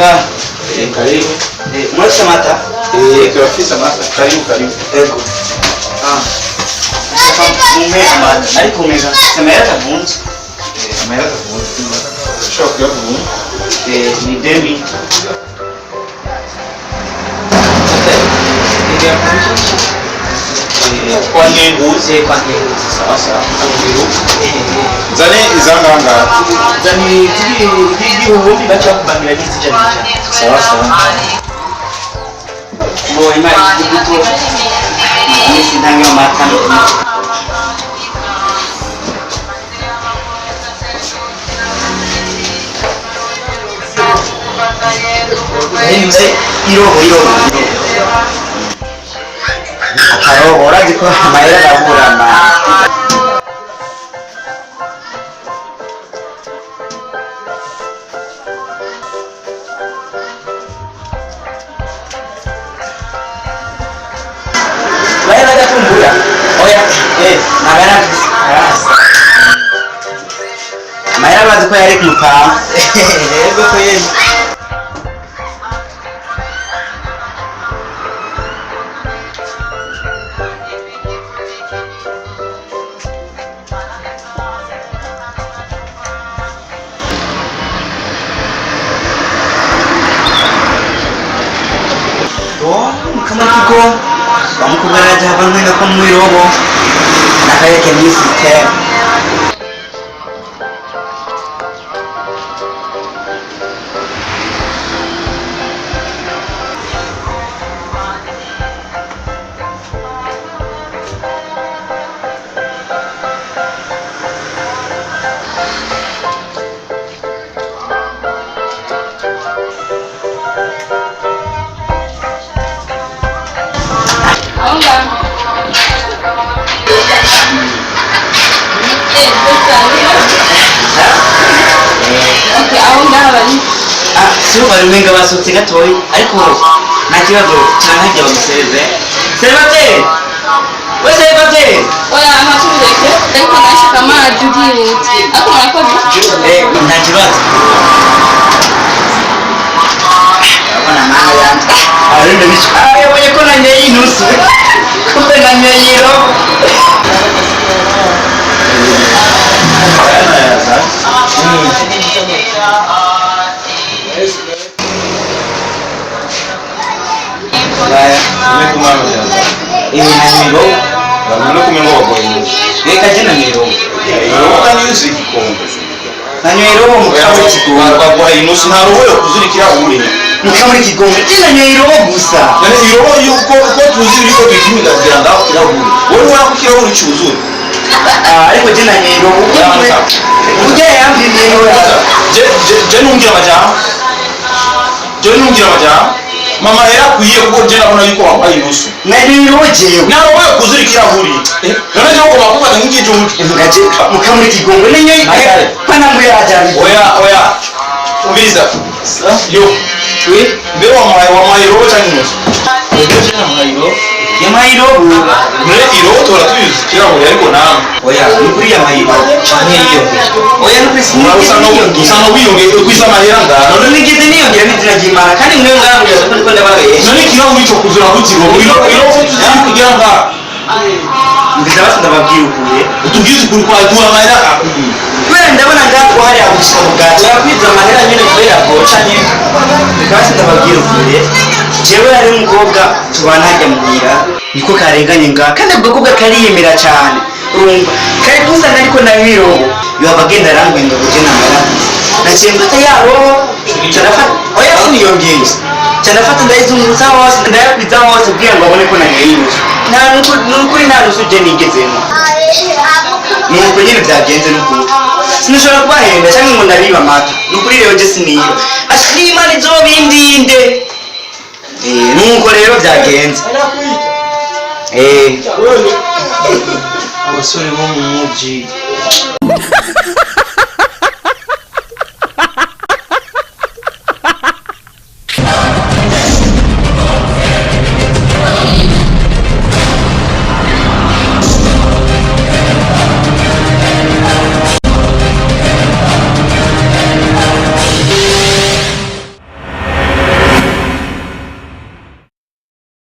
Ngaha. Karibu. Murafise amata? Turafise amata. Karibu, karibu. Ego. Ah. Nshaka mumpe amata ariko meza. Amahera atavunze. Amahera atavunze. Ushobora kuyavunja. Ni demi. Kwa Ngenguzi. Kwa Ngenguzi. Sawa sawa. Nzane izanganga. Zani z'ibihumbi baca kubangira n'izijana ijana. Sawa sawa. Ngo imana ikibuto. Imisi ntange amata. Irobo irobo irobo. Akarobo urazi ko amahera araburana. Mahera adatumbura. Oya, magara arasa. Mahera bazi ko yari ku mupanga. Yego ko yari. Kama kigo bamukubwira hava nkwenga ko mwirobo nakayeke ni system. Sibo bari umenga basohotse gatoyi ariko nta kibazo canke harya bamusereve. Servateri! We Servateri! Oya, ntatubireke ariko nashaka amazi byihuta ariko murakoze. Nta kibazo. Urabona mana yanje. Abarundi bica. Ah, yabonye ko nanyoye inusu. Kumbe nanyoye irobo. Reka je nanyoye irobo. Irobo kandi yuzuye igikombe. Nanyoye irobo mukaba ikigongo. Baguha inusu nta robo yo kuzura ikirahure. Mukaba ikigongo. Je nanyoye irobo gusa. Yani irobo yuko uko tuzi yuko tuyimigagira ngaho kirahure. Wowe ubona ko ikirahure cyuzuye. Ah, ariko je nanyoye irobo. Ujya yambwiye niwe. Je nungira amajambo. Je nungira amajambo. Mama yarakwiye kuko je nabona yuko wambaye inusu. Nanyoye irobo jewe. Nta robo yo kuzura ikirahuri. None je ugomba gufata nk'ikijuju. Ngaje mukaba ikigongo nanyoye. Pana muyajana. Oya oya. Umviriza. Yo. Oui. Mbe wamuhaye irobo canke inusu? Je namuhaye irobo. Yamuhaye irobo. None irobo tuhora tuyuzuza ikirahure ariko namwe. Oya, nukuri yamuhaye irobo. Canke yiyongera. Oya, nukuri sinigeze niyongera. Usanga wiyongeye ukwiza amahera ngaha. None nigeze niyongera n'izina ry'Imana kandi mwe mwambwira ko ndiko ndababesha. None ikirahuri cyo kuzura gute irobo? Irobo tuzi kugira ngaha. Mbiza basi ndababwira ukuri. Utubwize ukuri kwa duha amahera akwiye. Kubera ndabona ngaho hariya gushika mu bwato. Yakwiza amahera nyene kubera bwoca nyene. Reka basi ndababwira ukuri. Jewe hari umukobwa tubana harya muhira niko karenganye ngaha kandi ako gakobwa kariyemera cyane. Urumva kari kusanga ariko nanywa irobo. Yohava agenda arambwira ngo je namara. Naciye mfata ya robo nca ndafata oya siniyongeye. Nca ndafata ndayizungurutsa hose ndayakwiza hose kugira ngo abone ko nanyoye inusu. Nta nukuri nta nusu je nigezemo. Nuko nyine byagenze nukuri. Sinashobora kubahenda cyangwa ngo ndabiba amata. Nukuri rero je siniba. Ati n'Imana izobindinde. Nuko rero byagenze. Abasore bo mu muji.